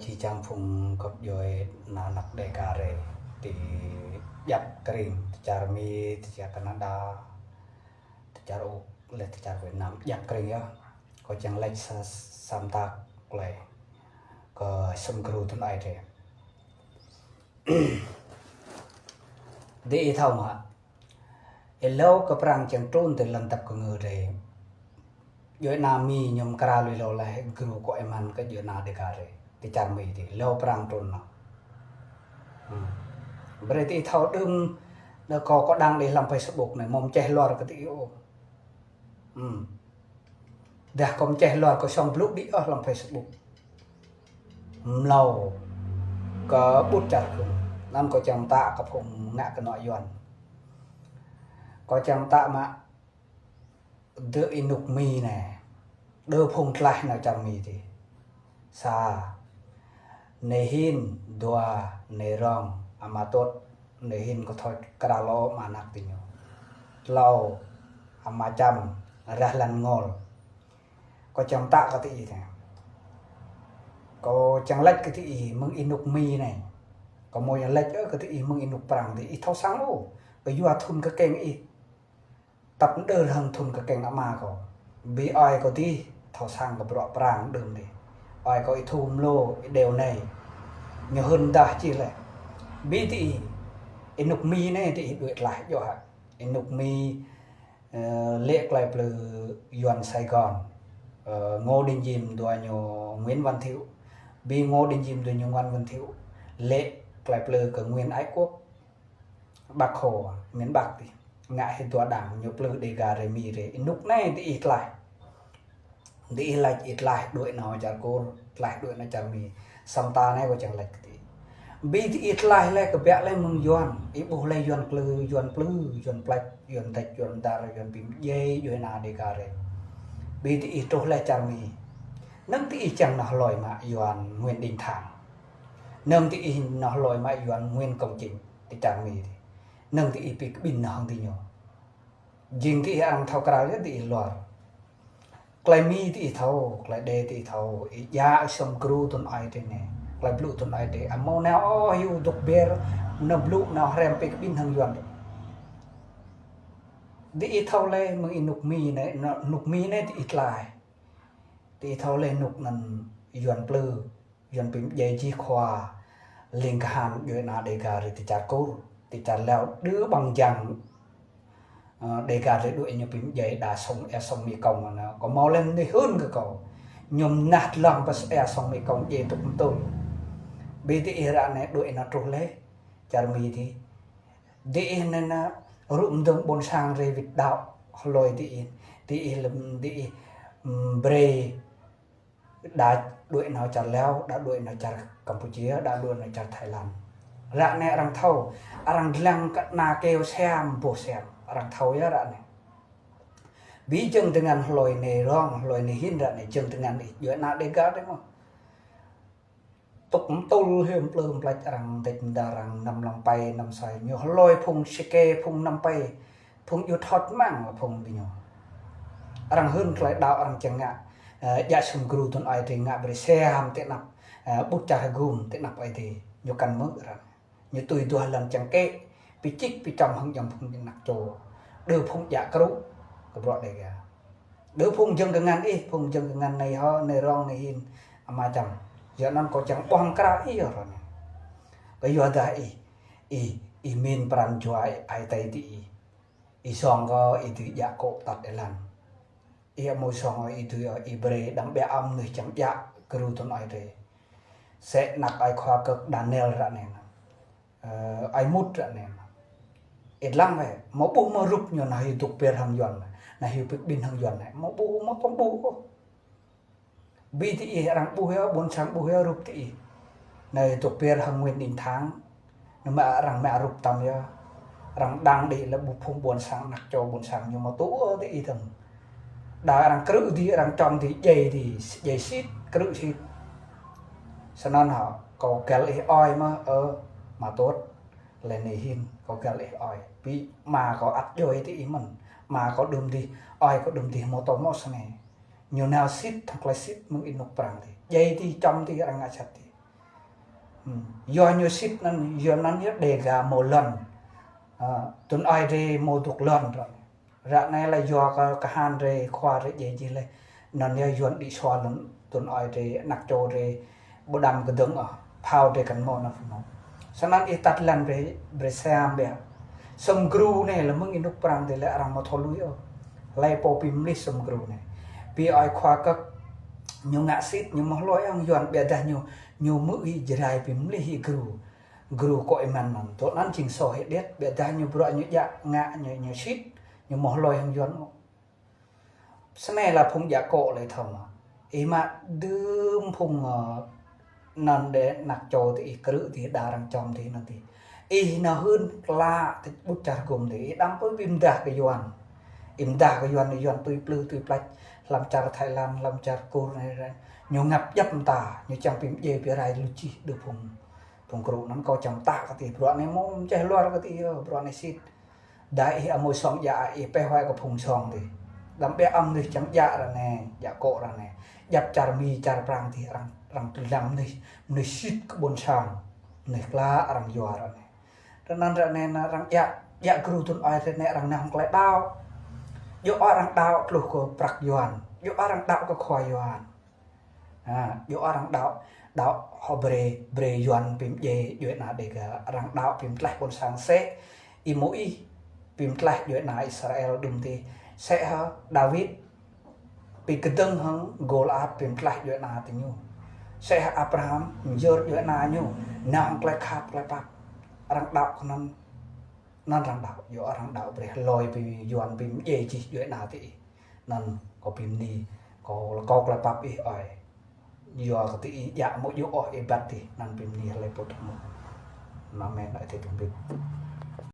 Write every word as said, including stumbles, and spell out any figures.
Či čang phung găp djuai ană Dêga rai, ti djăp kring, ti čar Mi, ti čar Kanada, ti čar Uk, lĕ ti čar Việt Nam, djăp kring yơh. Kâo čang laĭ sa-, samơ̆ tơlơi kơ sum gru tun ai rai. Dih ih thâo mă, hlâo kơ Prang čang trun ti lŏn tăp kơ ngơ rai, djuai ană Mi ñu mơkra lui hlâo laih gru kơ ih mơ̆n kơ djuai ană Dêga rai, ti čar Mi dih, hlâo Prang trun nao. Brơi dih ih thâo đưm, đơ kâo kâo đăng dih lăm Facebook anai, mơ̆ mơčeh luar kơ dih ih ôh. Dah kâo mơčeh luar kâo song blŭ dih ôh lăm Facebook. Mlâo kơ ƀut čar kơ. Anŭn kâo čang pơtă kơ phung ngă kơnŏ Yuan. Kâo čang pơtă mă dơ̆ ih nŭk Mi anai. Đơ phung tlaih nao čar Mi dih. Sa. Nai Hin, dua, nai Rong, ama Tut, nai Hin kơ thoi kra lŏ mă anak dih ñu. Tlâo, ama Čăm, rah lăn ngol. Kâo čang pơtă kơ dih ih anai. Kâo čang laĭ kơ dih ih mơ̆ng ih nŭk Mi anai. Kâo mơ̆ čang laĭ ơ kơ dih ih mơ̆ng ih nŭk Prang dih ih thâo săng ôh. Kơ yua thun kơ keng ih. Tăp đơ hăng thun kơ keng ama kâo. Bi ơi kâo dih, thâo săng kơ bruă Prang đưm dih. Ơi kâo ih Thu Mlô, ih Đeo anai. Ñu hưn dah čih lĕ. Bi dih ih, ih nŭk Mi anai dih ih đuaĭ tlaih djơ̆ hă. Ih nŭk Mi, ơ, lĕ tơlơi plư Yuan Sài Gòn. Ơ, Ngô Đình Diệm dua ñu Nguyễn Văn Thiệu. Bi Ngô Đình Diệm dua ñu Nguyễn Văn Thiệu. Lĕ tơlơi plư kơ Nguyễn Ái Quốc. Bác Hồ, miền Bắc dih. Ngă hĭ dua đảng ñu plư Dêga rai Mi rai. Ih nŭk anai dih ih tlaih. Dih ih laĭ ih tlaih đuaĭ nao čar Kur, tlaih đuaĭ nao čar Mi. Samơ̆ tơlơi anai kâo čang laĭ kơ dih. Bi dih ih tlaih laih kơ biă laih mơ̆ng Yuan. Ih ƀuh laih Yuan plư, Yuan plư, Yuan plač, Yuan dăč, Yuan dar, Yuan pĭm djai, djuai ană Dêga rai. Bi dih ih truh laih čar Mi. Năng dih ih čang nao hloi mă Yuan Nguyễn Đình Thang. Năng dih ih nao hloi mă Yuan Nguyễn Công Chính. Ti čar Mi dih. Năng dih ih pi kơ ƀing nao hăng dih ñu. Jing dih ih arăng thâo krao yơh dih ih luar. Tơlơi Mi dih ih thâo, tơlơi Đê dih ih thâo, ih djă sum gru tun ai rai anai. Tơlơi blŭ tun ai rai. Amâo nao ôh hyu dŏ ƀer, nao blŭ nao hrăm pi kơ ƀing hăng Yuan dih. Dih ih thâo laih mơ̆ng ih nŭk Mi anai, nŭk Mi anai dih ih tlaih. Dih ih thâo laih nŭk anŭn Yuan plư. Yuan pĭm djai jih khua, ling kahan djuai ană Dêga rai ti čar Kur, ti čar Lao, đơ ƀăng jang, ơ, Dêga rai đuaĭ ñu pĭm djai đa sông, ơ, sông Mekong anŭn. Kâo mâo lĕ mơnuih hưn kơ kâo. Ñu mơnah tlăng pơ ơ sông Mekong djai tŭk mơtul. Bi dih ih ră anai đuaĭ nao truh laih, čar Mi dih. Dih ih anai nao rŭ mơdơ̆ng ƀôn sang rai wĭt đaŏ hloi dih ih. Dih ih lĕ, dih ih, ưm, brơi Đa đuaĭ nao čar Lao, đa đuaĭ nao čar Campuchia, đa đuaĭ nao čar Thái Lan. Ră anai arăng thâo, arăng lăng kơ ană kơyâo sem, boh sem. Arăng thâo yơh ră anai. Bi jơ̆ng tơngan hloi nai Rong, hloi nai Hin ră anai, jơ̆ng tơngan ih, djuai ană Dêga rai mơ̆. Tŭk mơtul hiư̆m plư mơplač arăng dĕč mơda arăng năm lăm pai, năm sai. Ñu hloi phung sike, phung năm pai. Phung djŭt hŏt mơ̆ng phung dih ñu. Arăng hưn tơlơi đaŏ arăng čang ngă, ơ, djă sum gru tun ai dih ngă brơi sem ti anăp, ơ, ƀut čar hơgum ti anăp ai dih. Ñu kăn mơ̆ arăng. Ñu tui duah lăm čang kĕ, pơčĭk pơčăm hăng jăm phung ding nak čô. Đơ phung djă krŭ, kơ bruă Dêga. Đơ phung jơ̆ng kơngăn ih, phung jơ̆ng kơngăn nai hŏ, nai Rong, nai Hin, ama Čăm. Yua anŭn kâo čang ƀuh mơkra ih yơh ră anai. Kơ yua dah ih, ih, ih min pran jua ai tơi dih ih. Ih song kơ ih dưi djă kô̆ tăt ih lăng. Ih amâo song ih dưi ih brơi đăm ƀiă ăm mơnuih čang djă gru tun ai dih. Sĕ nak ai khua kơk Daniel ră anai. Ơ, ai mŭt ră anai. Ih lăng wĕ, mâo ƀuh mâo rup ñu nao hyu dŏ pơr hăng Yuan. Nao hyu pơk ƀin hăng Yuan. Mâo ƀuh, mâo tŏng ƀuh ôh. Bi dih ih arăng ƀuh yơh, ƀôn sang ƀuh yơh rup dih ih. Nao dŏ pơr hăng Nguyễn Đình Thắng. Nao mă arăng mă rup tăm yơh. Arăng đăng dih lĕ ƀuh phung ƀôn sang nak čô ƀôn sang ñu mâo tŭ ôh dih ih tăm. Đa arăng krư̆ dih, arăng čăm dih, djai dih, djai sĭt, krư̆ sĭt. Snăn hŏ, kâo găl ih ơi mơ̆, ơ, ama Tut, lĕ nai Hin, kâo găl ih ơi. Bi ama kâo ăt djơ̆ dih ih mơ̆n. Ama kâo đưm dih, ơi kâo đưm dih mâo tŏ mâo snei. Ñu nao sĭt, thâo klei sĭt, mơ̆ng ih nŭk prang dih. Djai dih, čăm dih, arăng ngă sat dih. Hm, yua ñu sĭt anŭn, yua anŭn yơh Dega mơ̆ lŏn. Ơ, tŭn ơi drơi mơ̆ dŏ lŏn ră anai. Ră anai lĕ yua kơ kơhan drơi khua drơi djai jih lĕ. Anŭn yơh Yuan đĭ sua lŏn tŭn ơi drơi, anăk čô drơi ƀu đăm kơdơ̆ng ôh. Phao drơi kăn mơ̆ anŭn phŭn. Snăn ih tăt lăn brơi, brơi sem biă. Sum gru anai lĕ mơ̆ng ih nŭk prang tih lĕ arăng mơ̆ thâo lui ôh. Hlơi pô pơmlih sum gru anai. Bi ơi khua kơk ñu ngă sĭt, ñu mơ̆ hlơi hăng Yuan biă dah ñu, ñu mơ̆ ih Jrai pơmlih ih gru. Gru kơ ih mơ̆n anŭn. Tui anŭn jing soh hĭ điĕt, biă dah ñu bruă ñu djă ngă ñu, ñu sĭt, ñu mơ̆ hlơi hăng Yuan ôh. Snei lĕ phung djă akŏ lĕ thâo mơ̆. Ih mă đưm phung, ơ, anŭn đe anăk čô tih ih krư̆ tih đa arăng čom tih anŭn tih. Ih nao hưn klă tih ƀuh čar gum tih. Ih đăm pơ bi mdah kơ Yuan. Ih mdah kơ Yuan, Yuan tui plư tui plač. Hlăm čar Thái Lan, hlăm čar Kur anai, anai. Ñu ngăp djăp mơta, ñu čang bi mdjai bi rai lu čih đơ phung. Phung krư̆ anŭn kâo čang mtă kơ tih, bruă anai mơ̆ mčeh luar kơ tih, ơ, bruă anai sĭt. Đa ih amơi song djă, ih pĕ huai kơ phung song tih. Đăm biă ăm dih čang djă ră anai, djă akŏ ră anai. Djăp čar Mi, čar Prang tih arăng, arăng tơlăng mơnuih, mơnuih sĭt kơ ƀôn sang. Mơnuih klă arăng yua ră anai. Ră anŭn ră anai arăng djă, djă gru tŭn ơi ră anai arăng nao hăng tơlơi đaŏ. Djơ̆ arăng đaŏ tluh kơ prăk Yuan. Djơ̆ arăng đaŏ kơ khua Yuan. Ha, djơ̆ arăng đaŏ, đaŏ hŏ brơi, brơi Yuan bi mdjai djuai ană Dega, arăng đaŏ bi mtlaih ƀôn sang sĕ, Y-Môis bi mtlaih djuai ană Israel đưm tih, sĕ hă Dawid bi kơdơ̆ng hăng Gôliat bi mtlaih djuai ană tih ñu. Sĕ hă Abraham, mjơr djuai ană ñu, nao hăng tơlơi khăp, tơlơi pap, arăng đaŏ kơ anŭn, anŭn arăng đaŏ, djơ̆ arăng đaŏ brơi hlơi bi Yuan bi mdjai jih djuai ană tih. Anŭn kâo bi mni, kâo lăi kâo tơlơi pap ih ơi. Yua kơ tih ih djă mơ̆ djơ̆ ôh ih ƀăt tih, anŭn bi mni hlơi pô thâo mơ̆. Anŭn mơ̆n ơi tih tơm bit.